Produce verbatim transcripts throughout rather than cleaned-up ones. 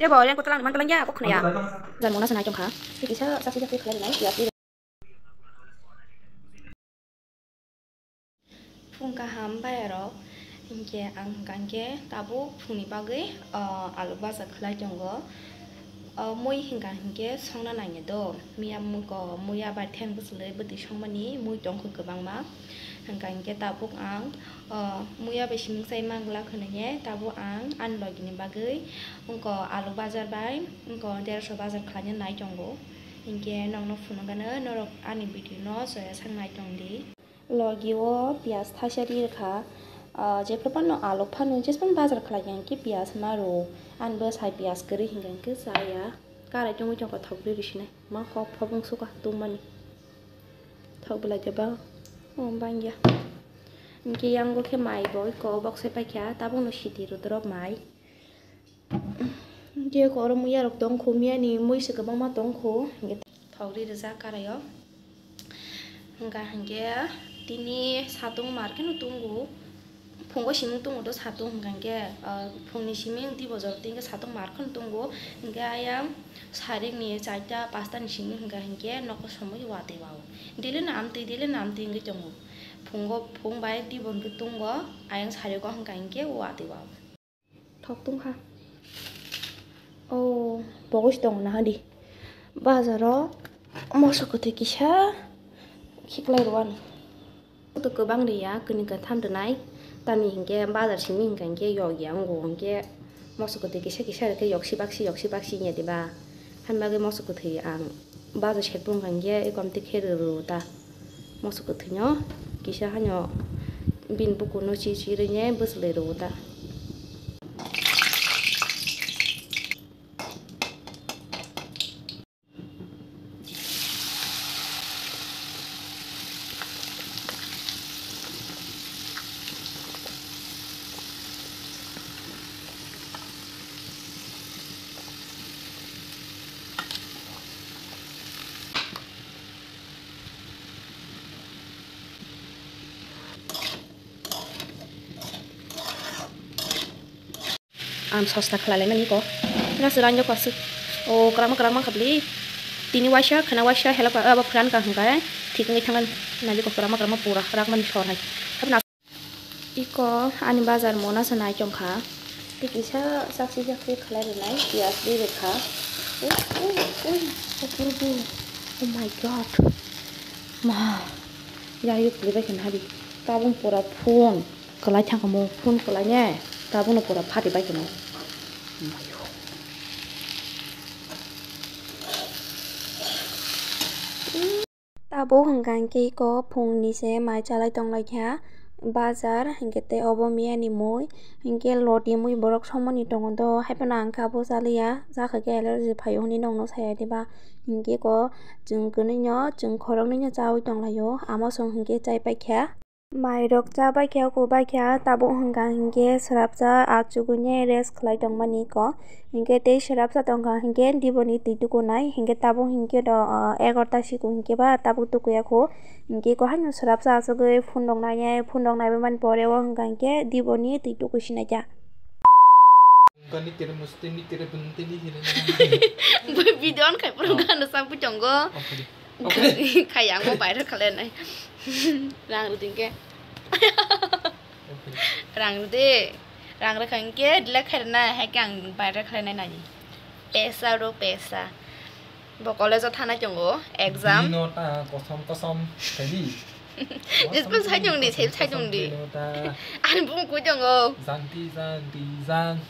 Bo yang kotalang man talang ya, kok khna ya. Jan mona sanai tongkha. Tei kisa saksi saksi khlai nai ya. Phung kaham bayarok, hinkhe ang hwnkha hinkhe tabuk phungni bagwi, ah, alu baja khlai tongo. Ah, mui hwnkha hinkhe songna nangya do, miya muko muya bai theng bwchwlwi bwtwi songmani mui tongkha kwbangma. Hwnkha hinkhe tabuk ang, ah, muya bai siming chai manglak hwnwi tabuk ang ani logini bagwi wngkha alu bajar bai wngkha dersho bajar khlaina nai tongo. Hinkhe nokno phunukgano norok ani video no soya sak nai tongdi. Logi o piyaj thaisa ri rwkha, ah, jephru phano alok phano jesphano bazar khlai ya hinkhe piyaj ma rwo. Ani bwsai piyaj kwrwi hinkha hinkhe chaya. Karai tongwi tongkha thok ri rwsinai. Ma hop hop wng sukha tungmani. Thok belai de ba. O bangya. Hinkhe yango khe mai bo eko boksai paikha tabukno siti rwdorok mai. Hinkhe oro muya rok tongkho, miya ni mui se kwbangma tongkho, hinkhe thok ri rijak karai o. Hwnkha hinkhe tini satung mar kheno tongo, phungo siming tongo do satung hwnkha hinkhe, ah, phungni siming di bojor twi hinkhe satung mar kheno tongo, hinkhe ayang sarik ni charta pasta ni siming hwnkha hinkhe nokho somoi watwi wao. Daily no amtwi, daily no amtwi wngwi tongo. Phungo, phung bai di bo hinkhe tongo, ayang sarik o hwnkha hinkhe watwi wao. Thok tungkha. O, pogos tongo na hadi. Bazaro moso kwthwi kisa khiklai rwani. Moso kwbang riya, kwni kwtham rwnai. Tamni hinkhe bazar simi hinkha hinkhe yok ya wngo hinkhe moso kwthwi kisa kisa rwkhe yoksi baksi yoksi baksi wngya diba. Haini bagwi moso kwthwi ang bazar serpung hinkha hinkhe ekomtwi khe rw rw ta. Moso kwthwino kisa haino bini bukurno chi chi rwine bwchlwi rwo ta. Ang sosta khlai laimani ko. Ngaswrang jokha swk. O kwrangma kwrangma kha bwlwi. Tini waisa khwna waisa helak abo phwran ka hwnkha. Thik wngwi thangna nai jokha kwrangma kwrangma pura rakmani sor hai. Iko ani bazar mona se nai tongkha. Tei kisa saksi saksi khlai rwnai piyaj ri rwkha. Ui, ui, ui, ui, ui. Oh my God. Ma, ya yuk puli bai khe nahadi. Tabung pura phone kwlai thangkha mo, phone kwlai ne. Tabung no pura phati bai khe no. Tabuk hwnkha hinkhe iko phungni se mai chalai tonglaikha bazar, hinkhe tei obo miyani mui, hinkhe loti mui borok somoni tongo do, haiphano ang khe abo chaliya, chakha khe allergy phaio hinwi nokno saya diba, hinkhe iko chwng kwnwino chwng khoroknwino chaui tonglaio, amo chwng hinkhe chai paikha. Mairok cha baikha, uku baikha, tabuk hwnkha hinkhe swrapsa achugwini rest khlai tongmani iko. Hinkhe tei swrapsa tongkha hinkhe diboni twi tukunai, hinkhe tabuk hinkhe do, ah, egarota siku hinkhe ba tabuk tukuya khu. Hinkhe iko haino swrapsa achugwi phone rok naiya, phone rok naibaimani pore o hwnkha hinkhe diboni twi tukui sinaikha. Gani kere muste ni kere bunte ni hile na. Bo video on khai poro gana sa puchongo. Khai ang mo viral khalai nai. Rang ruding ke. Rang rude. Rang rwkha hinkhe delete khairwnai, haikhe ang viral khlainai nani. Pesa ro pesa. Bo college o thanai tongo, exam. Bino ta kosom kosom khaidi. Jespan sai tongdi, sai tongdi. Bino ta. Ani bung koi tongo. Janti janti jan.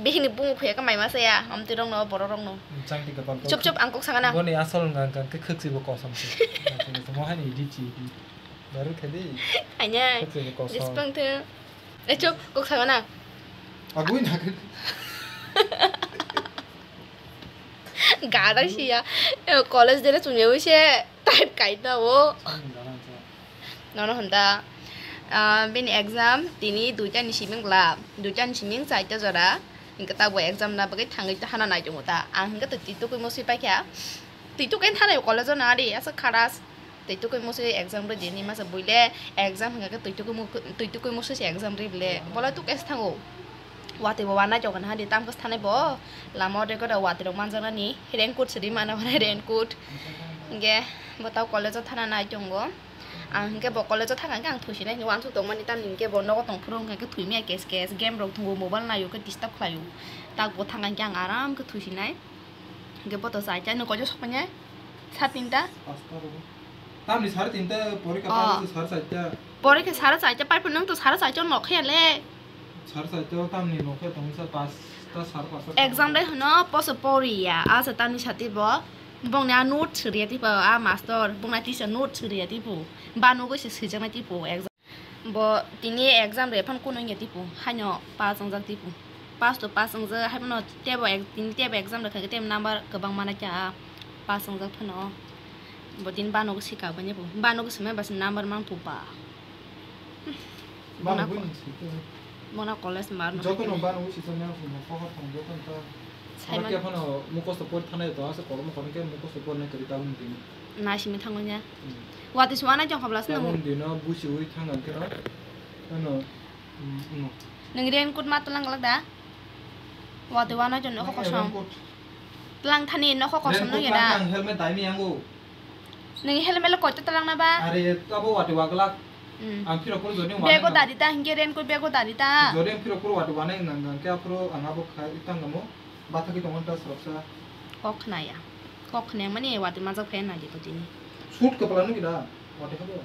Bihini bung khuya ka maima saya, amti rokno, borok rokno. Janti ka kol. Chup chup, ang kok sakana. Boni asol wngkha khe khwksi bo kosom se. Mo hani edit chi. Baru khaidi. Anya. Khwksi bo kosom. Jespan the. Eh, chup, kok sakana. Agui na. Gada siya. Eh, college dere chumya wi se type kaita o. Nono honda. Ah, bini exam tini duita ni siming bla, duita ni siming chaita jora. Hinkhe tabuk exam na bagwi thangwi hana nai tongo ta. Ang hinkhe twi tukui moswi paikha. Twi tukui thana college o na ari asa kharas. Twi tukui moswi exam ri dini masa buile exam hingke twi tukui mo-, twi tukui moswi se exam ri bile. Bola tuk es thango. Watwi bo wanai tongo na di, tam khe thanai bo lama o record o watwi rok manjaknani raincoat siri mano, raincoat. Hingke bo tau college o thana nai tongo. Ang hingke bo college o thang khe ang thuisinai hinwi uansuk tongmani, tamni hingke bo nogo tongphuru hingke thuimaya kes kes, game rok thungo, mobile naio khe disturb khlaio. Tak bo thang khe ang aram khe thuisinai. Hingke bo to chaita no koijo sokmanya? Sat tinta? Pasta rogo. Tamni sare tinta porikha, oh, pasta sare chaita. Porikha sare chaita, pai phano nwng to sare chaita no khaya le. Sare chaita o tamni no khaya tongsa pasta sare pasta. Exam dai hwno poso poriya, asa tamni sati bo. Bongni a note suriya tipo, a master, bongni teacher note suriya tipo. Ba nugui se swijaknai tipo exam. Bo tini exam re phan kunu wngya tipo, haino pass wngjak tipo. Pass to pass wngjak, hai phano tebo ex-, tini tebo exam rwkha khe tebo number kwbangma naikha, pass wngjak phano. Bo tini banogo sika bani bo, banogo swimai basi number mang pupa. Bano boni sika. Bona college mar no. Joto no banogo sika na phano kokor thang joto ta. Saimon. Aro khe phano mukosto pori thanai to asa kolom kono khe mukosto pori nai kwrwi tabuk tini. Naisingwi thango nya. Hmm. Watwi sima nai jong habla sino. Tabuk tini busiwi thang ang khe no. Ano, hmm, hmm. Nwng raincoat ma twlang glak da? Watwi wanai jong nokho kosom. Raincoat. Twlang thani nokho kosom no ya da. Raincoat twlang thang, helmet dai mi yango. Nwng helmet lo koito twlang na ba? Are, abo watwi wa glak. Hmm. Ang phirok phuru jodi. Bego dadi ta, hingke raincoat bego dadi ta. Jodi ang phirok phuru watwi wanai nang nang khe aphuru ang abo khai tang namo. Bathagwi tongo ta soroksa. Kok khnaya. Kok khnaya mani watwi manjak phai nai di tini. Shoot kwpla nw kida, watwi habo.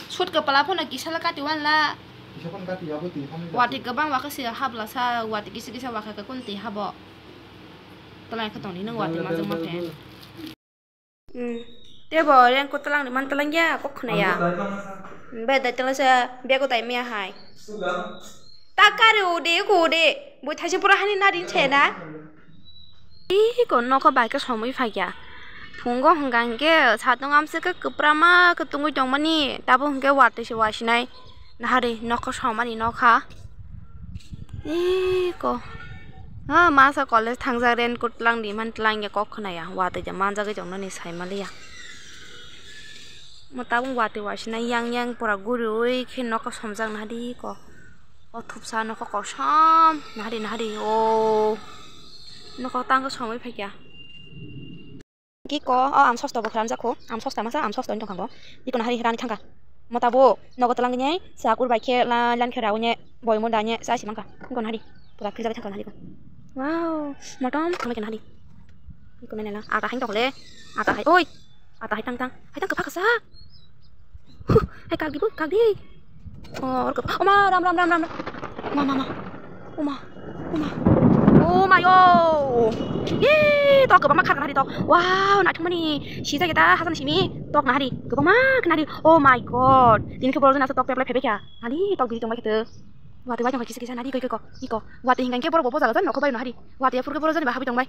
Shoot kwpla phano kisa la kati wan la. Kisa phano kati abo twi phano. Watwi kwbang wakha se habla sa, watwi kisa kisa wakha ka kun twi habo. Twlai kha tongni nw watwi manjak ma phai. Hmm. Tebo raincoat twlang ni man twlang ya, kok khna ya. Ang ko dai ma sa. Hmm, be dai twlang sa, bego dai mia hai. Sudah. Takari ode ko ode. Bui thaise pura hani na rin se na. Ih, ko nokho bai khe somoi phai kya. Phungo hwnka hinkhe satung amse khe kwprama khe tungui tongmani. Tabo hinkhe watwi se wasinai. Nahari nokho somani nokha. Ih, ko. Ha, masa college thangjak raincoat twlang di man twlang ya kok khna ya. Watwi ja manjagwi tongmani sai maliya. Mo tabung watwi wasinai yang yang pura guriui khe nokho somjak nahadi ko. O thupsa nokho kosom nahari nahari o nokho tangkhe somoi phaikya. Kiko o am sosto bo khramjak kho, am sosta masa am sosto wng tongkha bo. Biko nahari rani thangkha. Mota bo nogo twlang nai sa kur bai khe la lan khe rawi ne boi mo da ne sa si mangkha. Biko nahari pura khrijak thangkha nahari ko. Wow, motom thangbai khe nahari. Biko nai la ata hai tokle. Ata hai oi. Ata hai tang tang. Hai tang kwpha kasa. Huh, hai kagdi bo, kagdi. Oh, or kwpha. Oma, ram, ram, ram, ram, ram. Ma, ma, ma. Oma. Oma. Oh my, oh. Yee, tok kwbangma khar nahari tok. Wow, naithok mani. Sijak eta hasan simi. Tok nahari. Kwbangma nahari. Oh my God. Tini khe borok jani asa tok teplai phaibai kha. Nahari tok biri tongbai khe. Watwi bai tongkha kisa kisa nahari koi koi ko. Iko. Watwi hingan khe borok bo bojago jan nokho bai nahari. Watwi aphuru khe borok jani bai habwi tongbai.